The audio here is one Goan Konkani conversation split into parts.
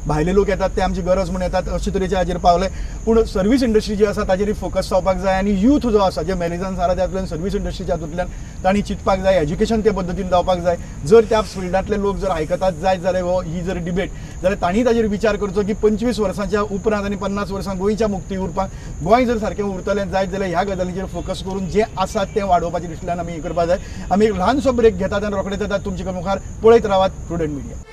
भायले लोक येतात ते आमची गरज म्हूण येतात अशे तरेचे हाजेर पावले. पूण सर्वीस इंडस्ट्री जी आसा ताजेर फोकस जावपाक जाय आनी यूथ जो आसा जे मॅनेजन्स आसा तातूंतल्यान सर्वीस इंडस्ट्रीच्या हातूंतल्यान तांणी चिंतपाक जाय, एज्युकेशन ते पद्दतीन जावपाक जाय. जर त्या फिल्डांतले लोक जर आयकतात जायत जाल्यार हो ही जर डिबेट जाल्यार तांणी ताजेर विचार करचो की 25 वर्सांच्या उपरांत आनी 50 वर्सां गोंयच्या मुक्ती उरपाक गोंय जर सारकें उरतलें जायत जाल्यार ह्या गजालींचेर फोकस करून जें आसा तें वाडोवपाचें दृश्टींतल्यान आमी हें करपाक जाय. आमी एक ल्हानसो ब्रेक घेतात आनी रोखडेच येतात तुमचे मुखार. पळयत रावात प्रुडंट मिडिया.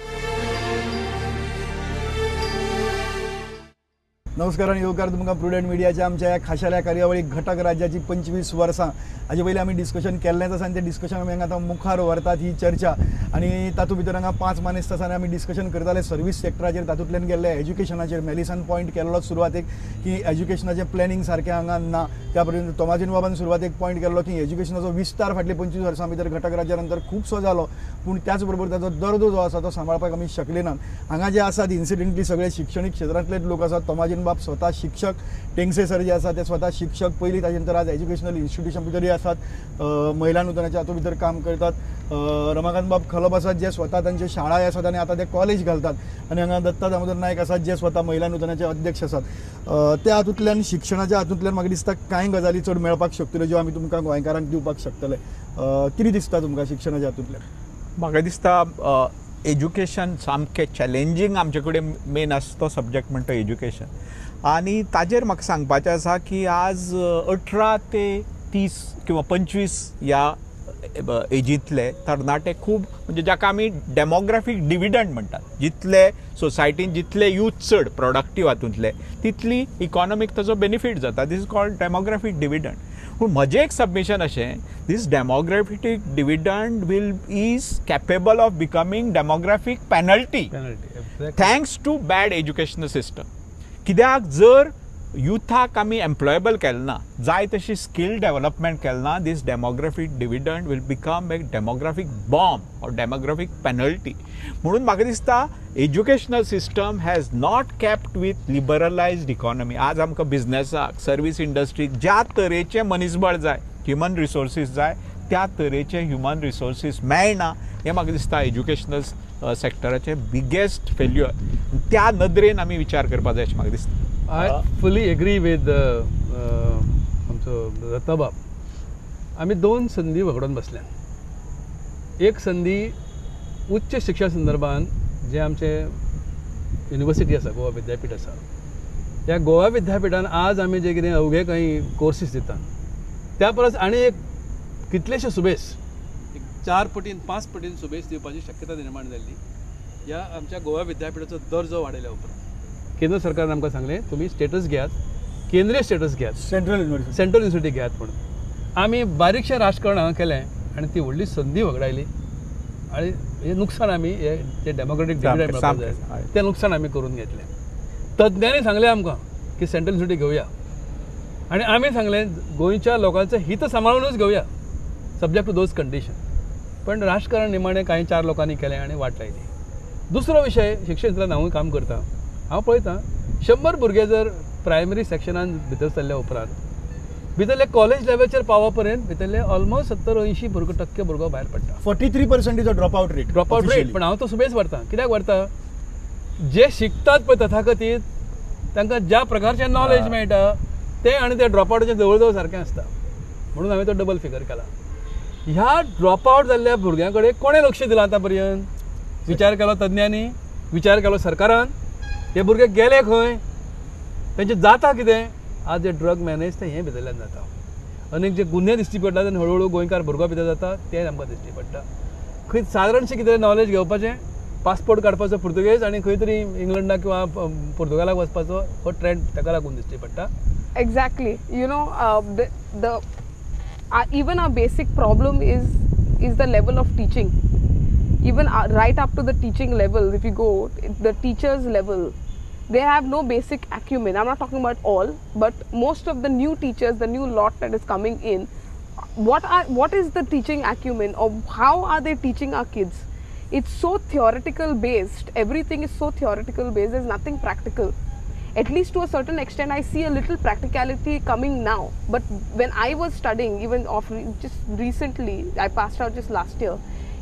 नमस्कार आनी येवकार तुमकां प्रुडंट मिडियाच्या आमच्या ह्या खाशेल्या कार्यावळीक घटक राज्याची 25 वर्सां. हाजे पयलीं आमी डिस्कशन केल्लेंच आसा आनी तें डिस्कशन आमी हांगा आतां मुखार व्हरतात ही चर्चा आनी तातूंत भितर हांगा 5 मानेस्त आसा आनी आमी डिस्कशन करताले सर्वीस सेक्टराचेर, तातूंतल्यान गेल्ले एज्युकेशनाचेर. मेलिसान पॉयंट केल्लो सुरवातेक की एज्युकेशनाचें प्लॅनिंग सारकें हांगा ना. त्या पर्यंत तोमाजीन बाबान सुरवातेक पॉयंट केल्लो की एज्युकेशनाचो विस्तार फाटले 25 वर्सां भितर घटक राज्या नंतर खुबसो जालो, पूण त्याच बरोबर ताचो दर्जो जो आसा तो सांबाळपाक आमी शकले ना. हांगा जे आसात इन्सिडेंटली सगळे शिक्षणीक क्षेत्रांतलेच लोक आसात. तोमाजीन बाब स्वता शिक्षक, टेंगसे सर जे आसा ते स्वता शिक्षक पयलीं, ताजे नंतर आज एज्युकेशनल इन्स्टिट्यूशन भितरूय आसात, महिला नूतनाच्या हातूंत भितर काम करतात. रमाकांत बाब खलप आसात जे स्वता तांच्यो शाळाय आसात आनी आतां ते कॉलेज घालतात. आनी हांगा दत्ता दामोदर नायक आसात जे स्वता महिला नूतनाचे अध्यक्ष आसात. त्या हातूंतल्यान शिक्षणाच्या हातूंतल्यान म्हाका दिसता कांय गजाली चड मेळपाक शकतल्यो ज्यो आमी तुमकां गोंयकारांक दिवपाक शकतले. कितें दिसता तुमकां शिक्षणाच्या हातूंतल्यान? म्हाका दिसता एज्युकेशन सामकें चॅलेंजींग आमचे कडेन मेन आसा तो सब्जेक्ट म्हणटा एज्युकेशन. आनी ताजेर म्हाका सांगपाचें आसा की आज 18 ते 30 किंवा 25 ह्या एजींतले तरणाटे खूब म्हणजे जाका आमी डेमोग्राफीक डिविडंड म्हणटात, जितले सोसायटीन जितले यूथ चड प्रोडक्टीव हातूंतले तितली इकॉनॉमीक ताजो बेनिफीट जाता. This is called demographic dividend. पूण म्हजें एक सबमिशन अशें, this demographic dividend will is capable of becoming demographic penalty thanks to bad educational system. कित्याक जर युथाक आमी एम्प्लॉयबल केलें ना, जाय तशी स्कील डेवलपमेंट केलें ना, this demographic dividend will become a demographic bomb or demographic penalty. म्हणून म्हाका दिसता educational system has not kept with liberalised economy. आज आमकां बिजनेसाक, सर्वीस इंडस्ट्रीक ज्या तरेचें मनीसबळ जाय, ह्युमन रिसोर्सीस जाय, त्या तरेचे ह्युमन रिसोर्सीस मेळना. हें म्हाका दिसता एज्युकेशनल सेक्टराचें बिगेस्ट फेल्युअर. त्या नदरेन आमी विचार करपाक जाय अशें म्हाका दिसता. I fully agree with आमचो दत्ताबाब. आमी 2 संदी वगडोवन बसल्या. एक संदी उच्च शिक्षा संदर्भान जे आमचे युनिवर्सिटी आसा, गोवा विद्यापीठ आसा, ह्या गोवा विद्यापीठान आज आमी जे कितें अवघे कांय कोर्सीस दिता त्या परस आनी एक कितलेशे सुबेस, एक 4 पटीन 5 पटीन सुबेस दिवपाची शक्यता निर्माण जाल्ली ह्या आमच्या गोवा विद्यापीठाचो दर्जो वाडयल्या उपरांत. केंद्र सरकारान आमकां सांगलें तुमी स्टेटस घेयात, केंद्रीय स्टेटस घेयात, सेंट्रल युनिवर्सिटी घेयात म्हणून. आमी बारीकशें राजकारण हांगा केलें आनी ती व्हडली संदी वगडायली आनी हें नुकसान आमी हे जे डेमोक्रेटीक डिविडंड मेळपाक जाय तें नुकसान आमी करून घेतलें. तज्ञांनी सांगलें आमकां की सेंट्रल युनिवर्सिटी घेवया आनी आमी सांगलें गोंयच्या लोकांचें हित सांबाळूनच घेवया, सब्जेक्ट टू those condition. पण राजकारण निमाणें कांय 4 लोकांनी केलें आनी वाट लायली. दुसरो विशय, शिक्षण क्षेत्रांत हांवूय काम करता, हांव पळयतां 100 भुरगे जर प्रायमरी सेक्शनान भितर सरल्या उपरांत भितरले कॉलेज लेवलाचेर पावा पर्यंत भितरले ऑलमोस्ट 70-80 भुरगो टक्के भुरगो भायर पडटा. 43% is a drop out rate. Drop out rate. पण हांव तो सुबेज व्हरता. कित्याक व्हरता? जे शिकतात पळय तथाकथीत तांकां ज्या प्रकारचें नॉलेज मेळटा तें आनी ते ड्रॉप आवटाचें जवळ जवळ सारकें आसता. म्हणून हांवें तो डबल फिगर केला. ह्या ड्रॉप आवट जाल्ल्या भुरग्यां कडेन कोणें लक्ष दिलां आतां पर्यंत? विचार केलो तज्ञांनी, विचार केलो सरकारान. हे भुरगे गेले खंय, तेंचें जाता कितें? आज जे ड्रग मॅनेज तें हें भितरल्यान जाता. अनेक जे गुन्हे दिश्टी पडटा तेन्ना हळू हळू गोंयकार भुरगो भितर जाता तें आमकां दिश्टी पडटा. खंय सादारणशें कितें नॉलेज घेवपाचें, पासपोर्ट काडपाचो पुर्तुगेज आनी खंय तरी इंग्लंडाक किंवा पुर्तुगालाक वचपाचो हो ट्रेंड ताका लागून दिश्टी पडटा. Exactly. You know, the even our basic problem is the level of teaching. Even right up to the teaching level, if you go, the teachers level, they have no basic acumen. I'm not talking about all, but most of the new teachers, the new lot that is coming in, what is the teaching acumen, or how are they teaching our kids? It's so theoretical based. Everything is so theoretical based. There's nothing practical. At least to a certain extent, I see a little practicality coming now. But when I was studying, even off just recently, I passed out just last year.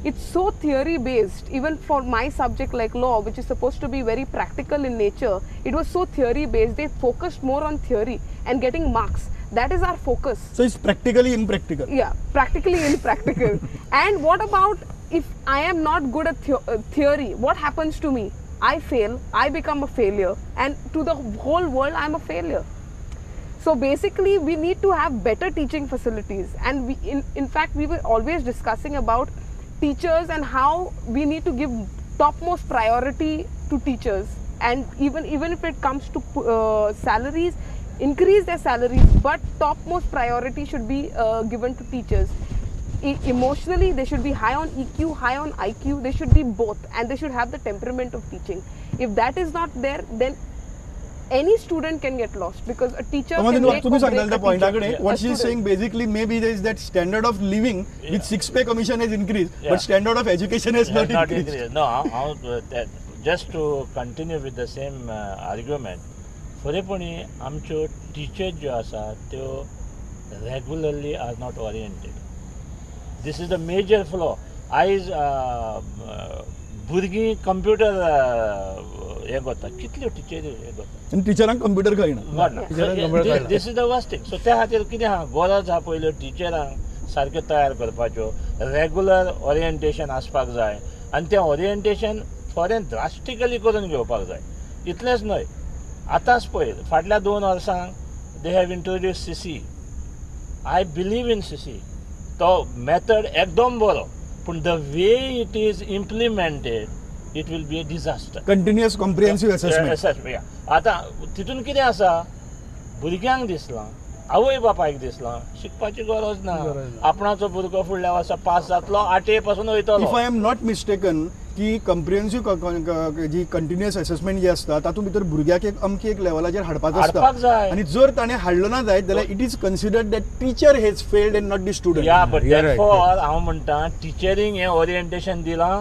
It's so theory based. Even for my subject like law, which is supposed to be very practical in nature, it was so theory based. They focused more on theory and getting marks. That is our focus. So it's practically impractical. Yeah, practically impractical. And what about if I am not good at theory? What happens to me? I fail, I become a failure, and to the whole world I am a failure. So basically we need to have better teaching facilities, and we in fact we were always discussing about teachers and how we need to give topmost priority to teachers, and even if it comes to salaries, increase their salaries, but topmost priority should be given to teachers. Emotionally, they should be high on EQ, high on IQ, they should be both, and they should have the temperament of teaching. If that is not there, then any student can get lost, because a teacher can make or break a teacher. What she is saying basically, maybe there is that standard of living with 6th pay commission has increased, but standard of education has not increased. No, just to continue with the same argument, फुडेपणी आमच्यो टिचर्स ज्यो आसा त्यो regularly are not oriented. This is the major flaw. आयज भुरगीं कंप्युटर हें करता, कितल्यो टिचरी हें करता आनी टिचरांक कंप्युटर कळना. This is the worst thing. So त्या खातीर कितें आहा, गरज आहा पयल्यो टिचरांक सारक्यो तयार करपाच्यो, रेगुलर ओरिएंटेशन आसपाक जाय, आनी तें ओरिएंटेशन थोडें ड्रास्टिकली करून घेवपाक जाय. इतलेंच न्हय, आतांच पळय फाटल्या 2 वर्सांक they have introduce CC. I believe in CC. तो मेथड एकदम बरो, पूण the way it is implemented it will be a disaster. Continuous comprehensive assessment. आतां तितून कितें आसा, भुरग्यांक दिसलां, आवय बापायक दिसलां, शिकपाची गरज ना, आपणाचो भुरगो फुडल्या वर्सा पास जातलो, 8 पासून वयतलो. If I am not mistaken की कॉम्प्रिहेन्सिव जी कंटिन्युअस एसेसमेंट जी आसता तातूंत भितर भुरग्याक एक अमकी एक लेवलाचेर हाडपाचो आसता, आनी जर ताणें हाडलो ना जायत जाल्यार it is considered that teacher has failed and not the student. Yeah, but therefore हांव म्हणटा टिचरींक हें ओरिएंटेशन दिलां,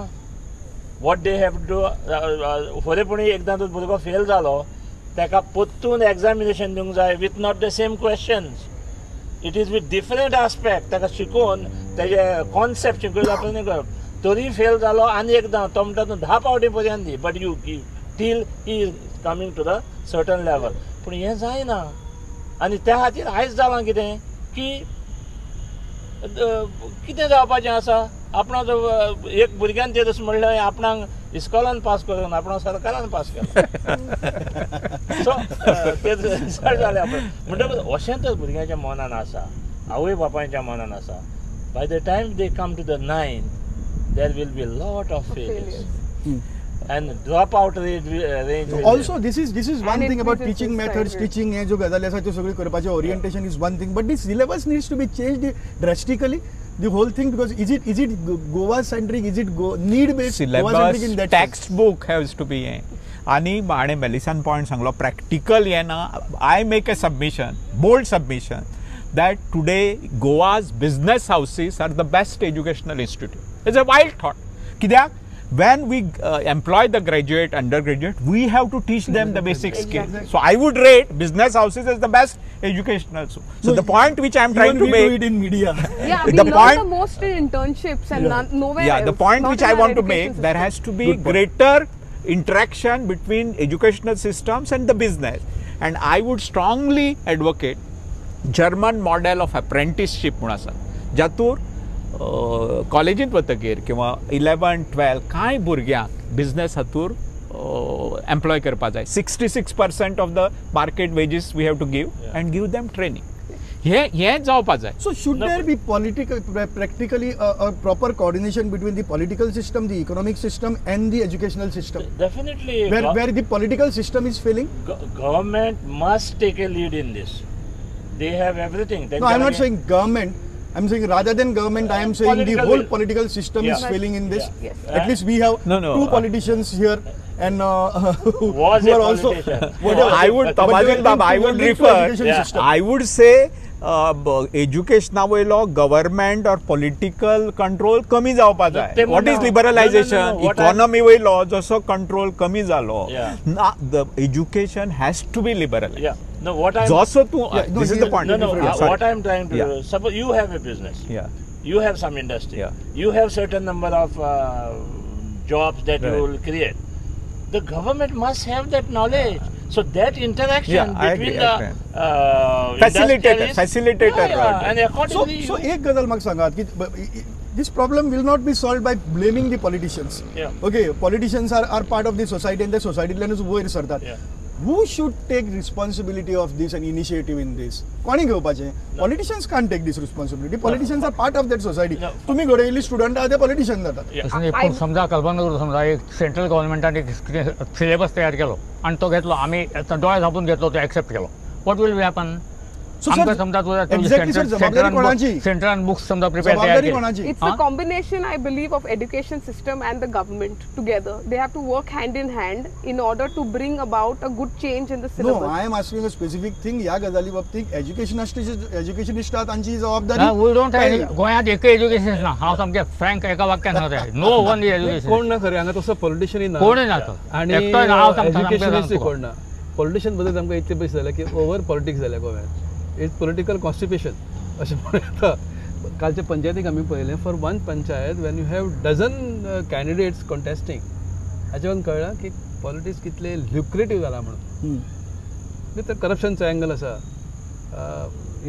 what they have to. फुडेपणी एकदां तो भुरगो फेल जालो ताका परतून एग्जामिनेशन दिवंक जाय with not the same questions, it is with different aspect. ताका शिकोवन तेजे कॉन्सेप्ट शिकयला आपल्यान करप, तरी फेल जालो आनी एकदां तो म्हणटा तूं 10 फावटी पर्यंत दी, but you give till he is coming to the certain level. पूण हें जायना, आनी त्या खातीर आयज जालां कितें की कितें जावपाचें आसा, आपणाचो एक भुरग्यान तें तशें म्हणलें, आपणाक इस्कॉलान पास करून आपणाक सरकारान पास केलो. सो तें रिजल्ट जालें आपणें. म्हणटकच अशें तर भुरग्यांच्या मनान आसा, आवय बापायच्या मनान आसा. By the time they come to the 9th there will be a lot of failures. And drop out rate range. Also this is one thing about teaching methods, teaching हे ज्यो गजाली आसा त्यो सगळ्यो करपाचें orientation is one thing, but the syllabus needs to be changed drastically, the whole thing, because is it Goa centric, is it need based syllabus, text book has to be. आनी हाणें मेलिसान पॉयंट सांगलो प्रॅक्टिकल हें ना. I make a submission, bold submission, that today Goa's business houses are the best educational institute. It's a wild thought. कित्याक when we employ the graduate, undergraduate, we have to teach them the basic skills. So I would rate business houses as the best educational. So no, the point which I am trying to make, do it in media. Yeah, we learn the most in internships and nowhere else. The point which I want to make, there has to be greater interaction between educational systems and the business. And I would strongly advocate German model of apprenticeship म्हूण आसा, जातूर कॉलेजींत वतकीर किंवा 11, 12 कांय भुरग्यांक बिजनेस हातूर एम्प्लॉय करपाक जाय. 66% of the market wages we have to give and give them training. हें जावपाक जाय. So should there be political, practically a proper coordination between the political system, the economic system and the educational system? Definitely. Where the political system is failing? Government must take a lead in this. They have everything. No, I am not saying government. I am saying rather than government, I am saying the whole political system is failing in this. Yes. At least we have two politicians here and who are also. I would, I would refer. I would say एज्युकेशना वयलो गव्हर्मेंट और पॉलिटिकल कंट्रोल कमी जावपा जाय. What is liberalisation? Economy वयलो जसो कंट्रोल कमी जालो, the education has to be liberalise. जसो तूं, this is the point. What I am trying to, suppose you have a business, You have some industry. Yeah. You have certain number of jobs that you Right. will create. The government must have that knowledge. So that interaction Yeah, I between agree, the I agree. Facilitator, industrialists- facilitator Yeah, role. and so accordingly, so you- एक गजाल म्हाका सांगात की this problem will not be solve by blaming the politicians. Yeah. Okay, politicians are part of the society आनी ते सोसायटींतल्यानूच वयर सरतात. Yeah. Who should take responsibility of this and initiative in this? कोणी घेवपाचें? Politicians can't take this responsibility. Politicians are part of that society. No. तुमी घडयल्ली स्टुडंट आहा ते पॉलिटिशियन जातात. Yeah. तशें न्ही, पूण समजा कल्पना करूं, समजा एक सेंट्रल गव्हर्मेंटान एक सिलेबस तयार केलो आनी तो घेतलो, आमी दोळे धांपून घेतलो, तो एक्सेप्ट केलो, what will be happen? So, sir, आमकां समजा तुझ्या exactly, sir, जबाबदारी कोणाची? सेंट्रलान बुक्स समजा प्रिपेर तयार जबाबदारी केली. कोणाची? It's a Huh? Combination, I believe, of education system and the government together. They have to work hand in hand in order to bring about a good change in the no, syllabus. I am asking a specific thing. ह्या गजाली बाबतीत एज्युकेशनिस्ट तांची जबाबदारी. ना, we don't have any- गोंयांत एकय एज्युकेशन ना. हांव सामकें फ्रँक एका वाक्यान सांगता, नो वन is education. कोण ना खरें हांगा तसो पॉलिटिशियनय ना. कोणूय ना तो. आनी एकटोय ना, हांव सांगता, एज्युकेशनिस्टूय सामकें कोण ना. पॉलिटिशियन बद्दल आमकां इतलें पयशे जालें की ओवर पॉलिटिक्स जाल्या गोव्यान. It's political constipation अशें म्हणूं येता. कालच्या पंचायतीक आमी पळयलें, for one panchayat when you have dozen candidates contesting, हाचे वयल्यान कळ्ळां की पॉलिटिक्स कितलें ल्युक्रेटीव जालां म्हणून. भितर करप्शनचो एंगल आसा.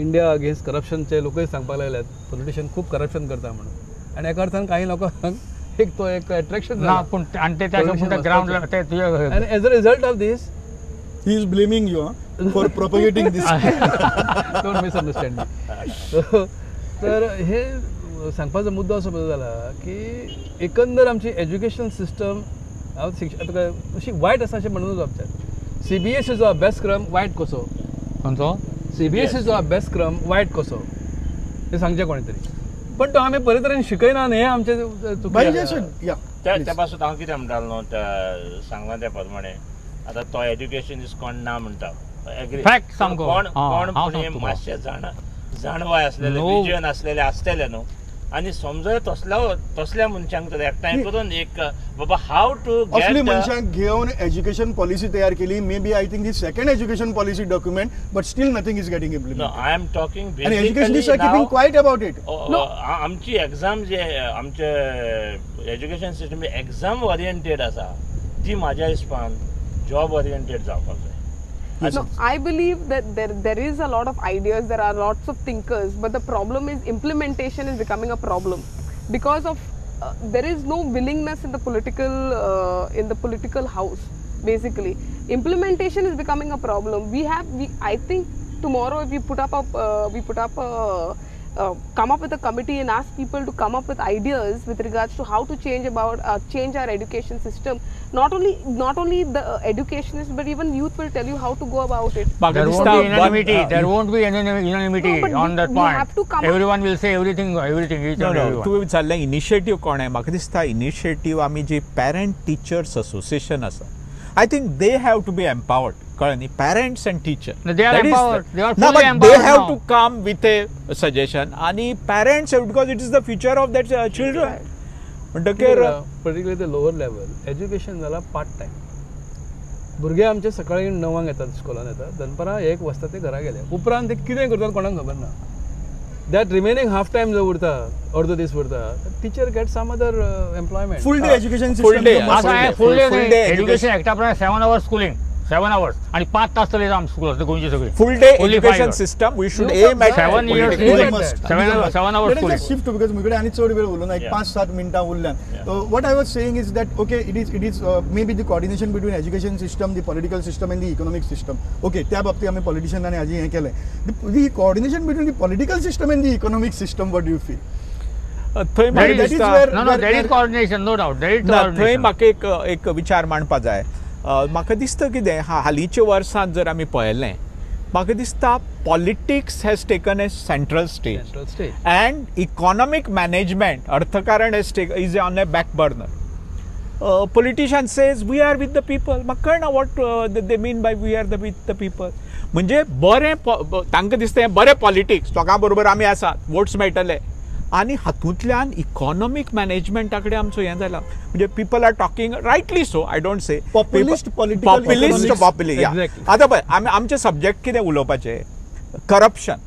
इंडिया अगेन्स्ट करप्शनचे लोकय सांगपाक लागल्यात पॉलिटिशियन खूब करप्शन करता म्हणून, आनी एका अर्थान काही लोकांक एक तो एक एट्रेक्शन ना, पूण आनी ते त्या ग्रावंड ते तुजे आनी as a result of this he is blaming you for propagating this. Don't misunderstand me. तर हे सांगपाचो मुद्दो असो जाला की एकंदर आमची एज्युकेशन सिस्टम हांव शिक्षण तुका अशी वायट आसा अशें म्हणून आमच्या सीबीएसईचो अभ्यासक्रम वायट कसो, खंयचो सीबीएसईचो अभ्यासक्रम वायट कसो हें सांगचें कोणें तरी, पण तो आमी बरे तरेन शिकयना न्ही, हें आमचें चुकी. या, त्या पासून हांव कितें म्हणटालो न्हू, त्या सांगलां त्या प्रमाणे आतां तो एज्युकेशनिस्ट कोण ना म्हणटा, एग्री. Fact सामको. कोण हां, कोण हांव पुणी सांगता तुका. मातशें जाणवाय आसलेले, No. Vision आसलेले आसतले न्हू, आनी समजो तसल्या मनशांक तर एकठांय करून एक बाबा how to असली गेट मनशांक घेवन एज्युकेशन पॉलिसी तयार केली. May be I think the second education policy document, but still nothing is getting no, implement. I am talking आनी educationist are keeping quiet about it. No. आमची एग्जाम जे आमचे एज्युकेशन सिस्टम एग्जाम ओरिएंटेड आसा ती म्हाज्या हिसपान जॉब ओरिएंटेड जावपाक जाय. No, I believe that there is a lot of ideas, there are lots of thinkers, but the problem is implementation is becoming a problem because of there is no willingness in the political house. Basically, implementation is becoming a problem. I think tomorrow if we put up a come up with a committee and ask people to come up with ideas with regards to how to change our education system. Not only the educationists, but even youth will tell you how to go about it. There won't be unanimity. There won't be unanimity No, but on that we point. have to come up- Everyone will say everything, each no and no everyone. तुवें विचारलें इनिशिएटीव कोण आहे, म्हाका दिसता इनिशिएटीव आमी जी पॅरंट टिचर्स असोसिएशन आसा, I think they have to be empowered. कळ्ळें न्ही, parents and teacher. No, they are empowered. They are ना, fully but they empowered have now. To come with a suggestion आनी parents, because it is the future of that children. म्हणटकीर particularly the lower level education जाला पार्ट टायम. भुरगे आमचे सकाळी 9 येतात, स्कुलान येतात, दनपारां 1 वाजता ते घरा गेले, उपरांत ते कितें करतात कोणाक खबर ना. That remaining half time जो उरता, अर्दो दीस उरता, teacher get some other employment. Full day education Full day. System. Full day Full day education एकटा प्रमाणे 7 hours schooling, 7 hours आणि 5 तास चलयता आमच्या स्कूल आसता गोंयची सगळी. Full day Only five education years. System we should You aim at 7 years Really schooling. must. 7 hours Let us schooling. just shift because मुकडे आनी चड वेळ उरलो ना, एक Yeah. 5-7 मिनटां उरल्यान. Yeah. What I was saying is that okay, it is may be the coordination between education system, the political system and the economic system. Okay, त्या बाबतीत आमी पॉलिटिशियनांनी हाजी हें केलें. The coordination between the political system and the economic system, what do you feel? थंय म्हाका That is दिसता where- No, no, there is coordination, no doubt. There is ना, थंय coordination. म्हाका एक विचार मांडपा जाय. म्हाका दिसता कितें, हालींच्या वर्सांत जर आमी पळयलें, म्हाका दिसता politics has taken a central stage. Central stage. And economic management, अर्थकारण is on a back burner. Politician says we are with the people. म्हाका कळना what they mean by we are the with the people. म्हणजे बरें तांकां दिसता हें बरें पॉलिटिक्स, लोकां बरोबर आमी आसात, वोट्स मेळटले, आनी हातूंतल्यान इकॉनॉमीक मॅनेजमेंटा कडेन आमचो हें जाला. म्हणजे people are talking rightly, so I don't say Populist political populist economics. Populist. Exactly. आतां पळय आमी आमचे सब्जेक्ट कितें उलोवपाचें, करप्शन.